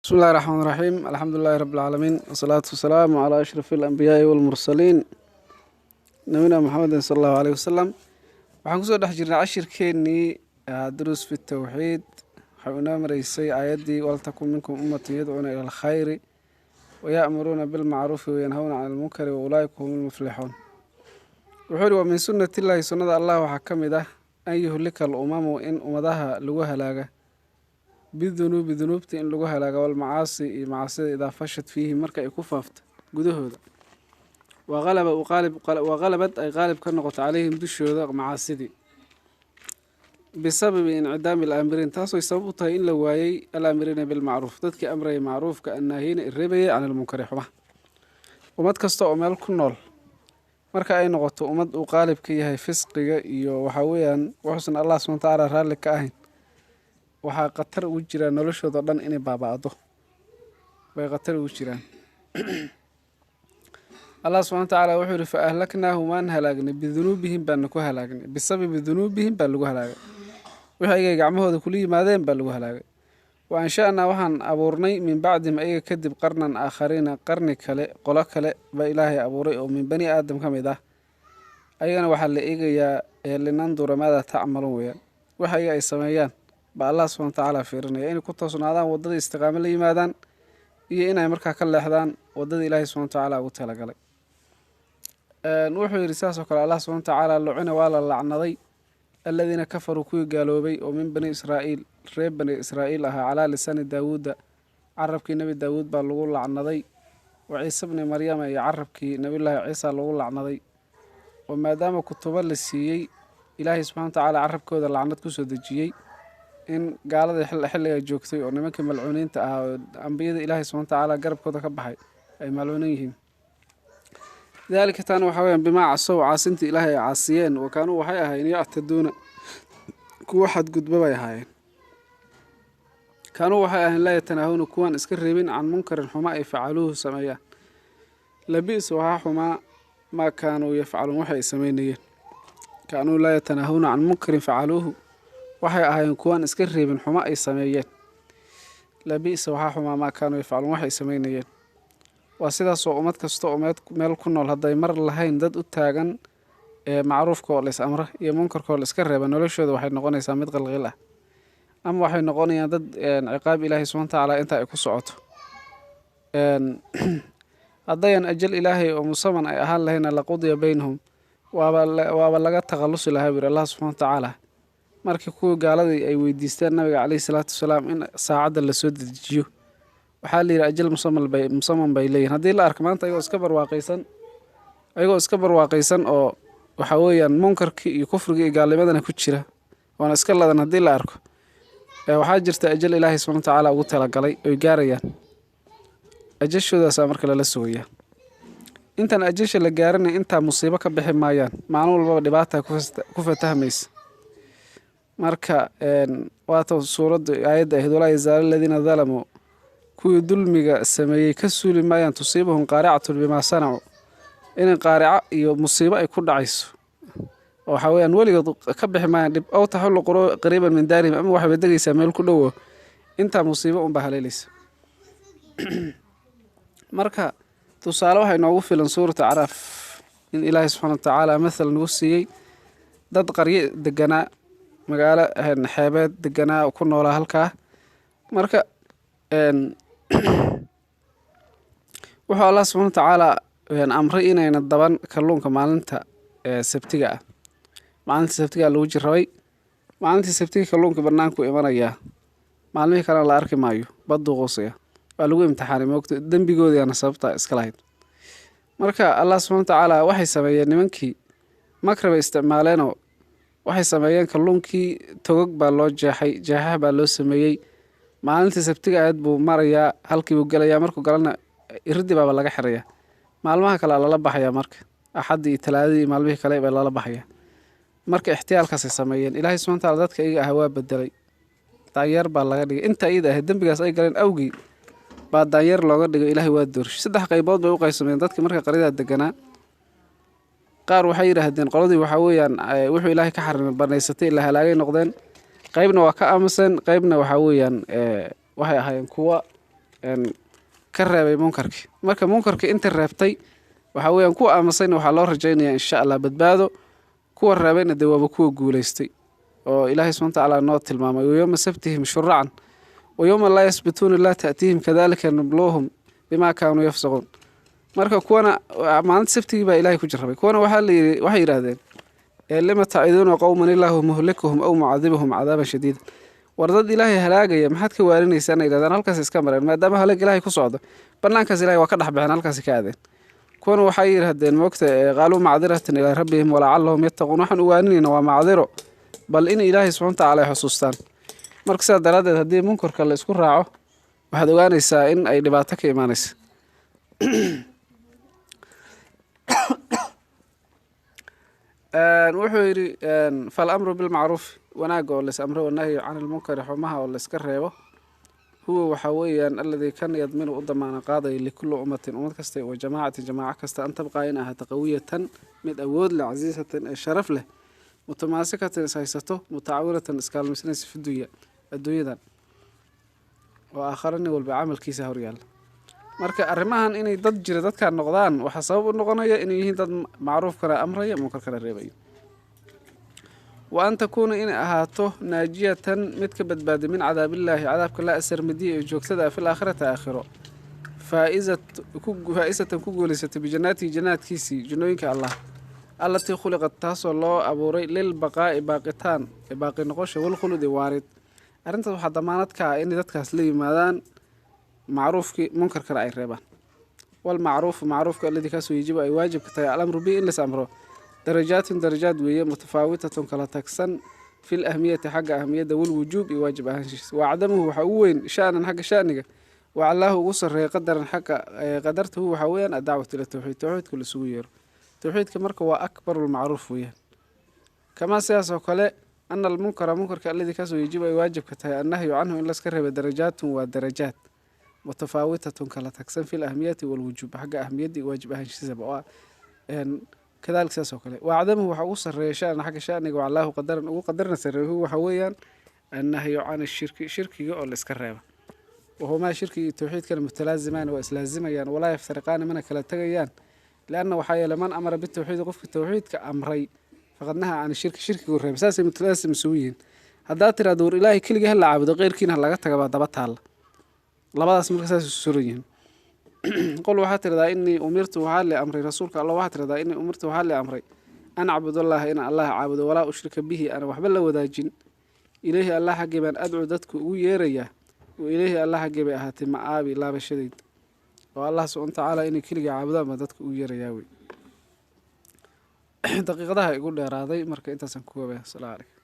بسم الله الرحمن الرحيم، الحمد لله رب العالمين، والصلاة والسلام على أشرف الأنبياء والمرسلين، نبينا محمد صلى الله عليه وسلم. Waxaan kusoo dhex jirnay cashirkeennii duruus fi tawxiid. Waxay inoo mareysay aayaddii waltakun minkum ummatun yadcuuna ila alkhayri waya'muruuna bilmacruufi wayanhawna can almunkari waulaa'ika hum lmuflixuun. Wuxuu yihi: wa min sunnatillaahi, sunnada Allah waxaa ka mid ah, an yuhlika alumamu, in ummadaha lagu halaaga, bidunuubi, dunuubta in lagu halaaga, walmacaasi, iyo macaasida, idaa fashad fiihi, marka ay ku faafto gudahooda, waqalabad, ay qaalib ka noqoto, calayhim, dushooda, macaasidii, bisababi incidaami alaamiriin, taasooy sabab u tahay in la waayey, alaamiriina bilmacruuf, dadkii amrayay macruufka, annaahiina, ireebayay, can ilmunkari, xumaha. Ummad kasta oo meel ku nool marka ay noqoto ummad uu qaalib ka yahay fisqiga iyo waxaa weeyaan wuxuusan Allah subxana watacaala raalli ka ahayn, waxaa khatar ugu jiraa noloshooda dhan inay baaba'do bay khatar ugu jiraan. Allah subxana watacaala wuxuu yihi: fa ahlaknaahum, waan halaagnay, bidunuubihim baana ku halaagnay, bisababi dunuubihim baa lagu halaagay, wixii ayagay gacmahooda kula yimaadeen baa lagu halaagay. Wa ansha'naa, waxaan abuurnay, min bacdihim, ayaga kadib, qarnan aakhariina, qarni kale, qolo kale baa Ilaahay abuuray oo min bani Aadam ka mid ah. Ayagana waxaa la eegayaa linandura maada tacmaluun weeyaan. Wax ayaga ay sameeyaan baa Allah subxana watacaala fiirinaya, inay ku toosnaadaan waddada istiqaamo la yimaadaan iyo inay markaa ka leexdaan waddada Ilaahay subxana watacaala ugu talagalay. Wuxuu yidhi saas oo kale Allah subxana watacaala: lucina, waa la lacnaday, aladiina kafaruu, kuwii gaaloobay, oo min bani Israa'iil, reer bani Israa'iil ahaa, calaa lisaani Daawuuda, carabkii Nebi Daawuud baa lagu lacnaday, wa Ciise bni Maryama, iyo carabkii Nebiyullaahi Ciisa lagu lacnaday. Oo maadaama kutubo la siiyey, Ilaahay subxana watacaala carabkooda lacnad kusoo dejiyey in gaaladii xilliga joogtay oo nimankii malcuuniinta ahaa oo ambiyada Ilaahay subxana watacaala garabkooda ka baxay ay malcuunan yihiin. Daalika, taana waxaa weyaan, bimaa casow, caasintii Ilaahay ay caasiyeen, wa kaanuu, waxay ahaayeen, yactaduuna, kuwa xadgudba bay ahaayeen. Kaanuu, waxay ahayn, laa yatanaahuuna, kuwaan iska reebin, can munkarin, xuma ay, facaluuhu, sameeyaan. Labi'sa, waxaa xumaa, maa kaanuu yafcaluun, waxay ay sameynayeen. Kaanuu laa yatanaahuuna can munkarin facaluuhu, waxay ahaayeen kuwaan iska reebin xumo ay sameeyeen. Labi'sa, waxaa xumaa, maa kaanuu yafcaluun, waxay sameynayeen. Waa sidaasoo ummad kasta oo meel ku nool hadday mar lahayn dad u taagan ee macruufka oo la is amra iyo munkarka oo la iska reeba, noloshooda waxay noqonaysaa mid qalqil ah, ama waxay noqonayaan dad ciqaab Ilaahay subxana watacaala inta ay ku socoto. Haddayan ajal Ilaahay oo musaman ay ahaan lahayna, laqudiya baynahum, waaba laga takhallusi lahaa, buu yiri Allah subxana watacaala. Markii kuwii gaaladii ay weydiisteen Nabiga caleyhi salaatu wasalaam in saacadda lasoo dedejiyo, waxaa la yidhi ajal musaman bay leeyihin. Haddii la arko maanta ayagoo iska barwaaqaysan oo waxaa weeyaan munkarkii iyo kufrigii iyo gaalnimadana ku jira oona iska ladan haddii la arko, waxaa jirta ajal Ilaahay subxana watacaala ugu talagalay oy gaarayaan. Ajashoodaasaa marka lala sugayaa. Intaan ajasha la gaaranay intaa musiibo ka bixi maayaan, maalin walbaba dhibaata ku fatahmaysa. Marka waata suuraddu aayadda ahayd: walaa yazaalu aladiina dalamuu, kuwii dulmiga sameeyey ka suuli maayaan, tusiibuhum qaaricatun bimaa sanacuu, inay qaarico iyo musiibo ay ku dhacayso oo waxaa weyaan weligood ka bixi maayaan dhib, aw taxullu qariiban min daarihim, ama waxayba degaysaa meel ku dhowo, intaa musiibo unbaa haleelaysa. Marka tusaale waxay noogu filan suurata Acraaf in Ilaahay subxana watacaala mathal nagu siiyey dad qaryo deganaa, magaalo xeebeed deganaa, ku noolaa halkaa. Marka wuxuu Allah subxana watacaala amray inayna daban kalluunka maalinta sabtiga ah. Maalinta sabtigaa lagu jirrabay. Maalintii sabtiga kalluunka banaanku imanayaa, maalmihii kalena la arki maayo, badduu quusaya. Waa lagu imtixaanay, moogta, dembigoodiana sababta iska lahayd. Marka Allah subxana watacaala waxay sameeyeen nimankii makri bay isticmaaleenoo waxay sameeyeen kalluunkii togog baa loo jeexay, jeexax baa loo sameeyey. Maalintii sabtiga ahayd buu marayaa, halkii buu gelayaa. Markuu galana iridii baaba laga xirayaa. Maalmaha kale lala baxayaa, marka Axaddii iyo Talaadadii iyo maalmihii kale baa lala baxayaa. Marka ixtiyaalkaasay sameeyeen. Ilaahay subxana wataala dadka iyaga ah waa bedelay, daanyeer baa laga dhigay. Inta iyada ahayd dembigaas ay galeen awgii baa daanyeer looga dhigay. Ilaahay waa doorshay. Saddex qaybood bay u qaybsameen dadka marka qaryadaa deganaa. Qaar waxay yidhaahdeen qoladii waxaa weeyaan wuxuu Ilaahay ka xarimay banaysatay, la halaagay noqdeen. Qaybna waa ka aamuseen, qaybna waxaa weeyaan waxay ahaayeen kuwa Ka reebay munkarkii. Marka munkarkii inta reebtay, waxaa weeyaan, kuwa aamusayna waxaa loo rajaynayaa, insha Allah, badbaado. Kuwa reebayna dee waaba kuwa guulaystay oo Ilaahay subxana watacaala noo tilmaamay: ويوم سبتهم شرعا ويوم لا يسبتون لا تأتيهم كذلك نبلوهم بما كانوا يفسقون. Marka kuwana maalinta sabtigii baa Ilahay ku jarrabay. Kuwana waxaa la yidhi, waxay yidhaahdeen: لم تعظون قوما الله مهلكهم أو معذبهم عذابا شديدا. War dad Ilaahay halaagaya maxaad ka waaninaysaa, yidhahdaan. Halkaas iska mareen maadaama halaag Ilaahay ku socdo. Banaankaas Ilahay waa ka dhex baxeen, halkaasi ka aadeen. Kuwana waxay yidhahdeen, moogta, قالوا معذرة إلى ربهم ولعلهم يتقون. Waxaan u waaninayna waa macdiro, bal in Ilaahay subxana watacaala ay xusuustaan. Marka sidaa daraaddeed, haddii munkarka la isku raaco, waxaad ogaanaysaa in ay dhibaato ka imaanaysa. Wuxuu yidhi: فالأمر بالمعروف, wanaagga oo lais amro, والنهي عن المنكر, xumaha oo layska reebo, هو waxaa weeyaan الذي kan يضمن u damaana qaadaya لكل أمة ummad kasta وجماعة jamaaco kasta أن تبقى in ahaato قوية mid awood leh, عزيزة ee sharaf leh, متماسكة is haysato, متعاونة iskaalmaysanaysa في الدنيا adduunyadan oo aakhara nin walba camalkiisa horyaalla. Marka arrimahan inay dad jira dadkaa noqdaan waxaa sabab u noqonaya inay yihiin dad macruufkana amraya, munkarkana reebaya. وأن تكون inay ahaato ناجية mid ka badbaaday من عذاب الله cadaabka la السرمدي ee joogtada في الآخرة aakhiro, فائزة ku guulaysatay بجناته jannaadkiisii, jannooyinka Allah, التي خلقت taasoo loo abuuray للبقاء baaqitaan, baaqi noqosha, والخلود waarid. Arrintaas waxaa damaanad ka ah inay dadkaas la yimaadaan macruufkii, munkarkana ay reebaan. والمعروف macruufka الذي kaasoo يجب ay waajibka tahay الأمر به in las amro درجات darajaad weeye متفاوتة kala tagsan في الأهمية xagga ahmiyadda, والوجوب iyo waajib ahaanshiisa. وأعظمه waxaa ugu weyn شأنا xagga shaniga, وأعلاه ugu sarreeya قدرا xagga qadartahu waxaa weeyaan الدعوة إلى التوحيد, towxiidka laisugu yeero. Towxiidka marka waa أكبر المعروف weeyaan. كما sidaas oo kale أن المنكر munkarka الذي kaasoo يجب ay waajibka tahay النهي عنه in laska reeba درجات waa darajaad متفاوتة kala tagsan في الأهمية والوجوب xagga ahmiyadda iyo waajib ahaanshiisaba oo كذلك sidaas oo kale. وأعظمه waxaa ugu sarreeya شأنا xagga shaniga, وأعلاه قدرا ugu qadarna sarreeya هو waxaa weeyaan النهي عن الشرك shirkiga oo la iska reeba. وهما shirkiga iyo towxiidkana متلازمان waa islaazimayaan, ولا يفترقان mana kala tegayaan, لأن waxaa yeele من أمر بالتوحيد qofka towxiidka amray فقد نهى عن الشرك shirkigu reebay. Saasay mutalaasim isugu yihiin. Haddaad tiraahdo war Ilaahay keligii ha la caabudo, qeyrkiina ha laga taga, baa daba taalla labadaas. Marka saas isu suran yihiin. قل waxaa tirahdaa إني أمرت waxaa li amray, rasuulka Allah waxaa tirahdaa: إني أمرت waxaa li amray أن أعبد الله inaan Allah caabudo, ولا أشرك به ana waxba la wadaajin. إليه Allah xaggii baan أدعو dadku ugu yeerayaa, وإليه Allah xaggii bay ahaatay مآبي laabashadeyd. Oo Allah subxana watacaala inay keliga caabudaan baan dadka ugu yeerayaa wey. Daqiiqadaha igu dheeraaday, marka intaasaan ku koobaya. Asalaamu calaykum.